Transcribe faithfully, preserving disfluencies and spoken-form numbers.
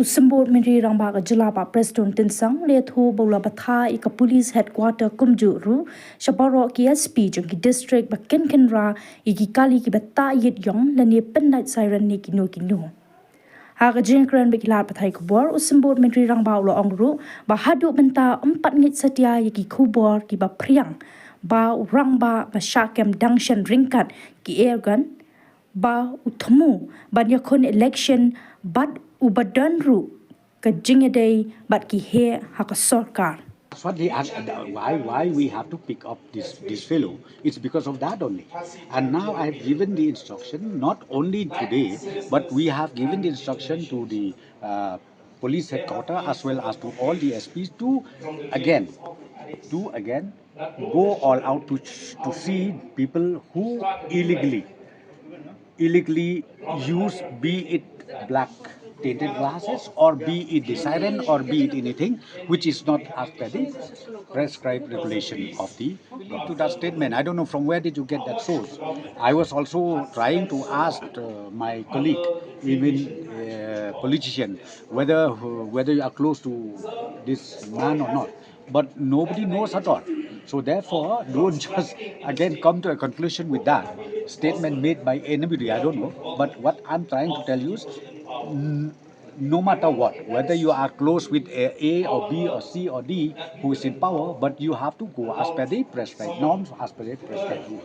Symbud Myntri Rangbah ka jylla Bah Prestone Tynsong la ïathuh ba u la bthah ïa ka Police Headquarter kumjuh ruh sha baroh ki S P jong ki district ba kin kynrah ïa ki kali kiba tah ïit ïong lane pynlait siren ne kino kino. Ha ka jingkren bad ki lad pathai khubor, u Symbud Myntri Rangbah u la ong ruh ba haduh mynta ym pat ngeit satia ïa ki khubor kiba phriang ba u rangbah ba shah kem dang shen ryngkat ki airgun ba u thmu ban ïakhun election bad uba don ruh ka jingïadei bad ki heh ha ka sorkar. That's what they are. Why, why we have to pick up this, this fellow? It's because of that only. And now I have given the instruction, not only today, but we have given the instruction to the uh, police headquarter as well as to all the S Ps to again, to again go all out to, to see people who illegally illegally use, be it black tinted glasses or be it the siren or be it anything which is not as per the prescribed regulation of the law. To that statement, I don't know from where did you get that source. I was also trying to ask uh, my colleague, even a politician, whether whether you are close to this man or not, but nobody knows at all. So therefore, don't just again come to a conclusion with that statement made by anybody. I don't know. But what I'm trying to tell you is, n- no matter what, whether you are close with a, a or B or C or D who is in power, but you have to go as per the prescribed norms, as per the prescribed rules.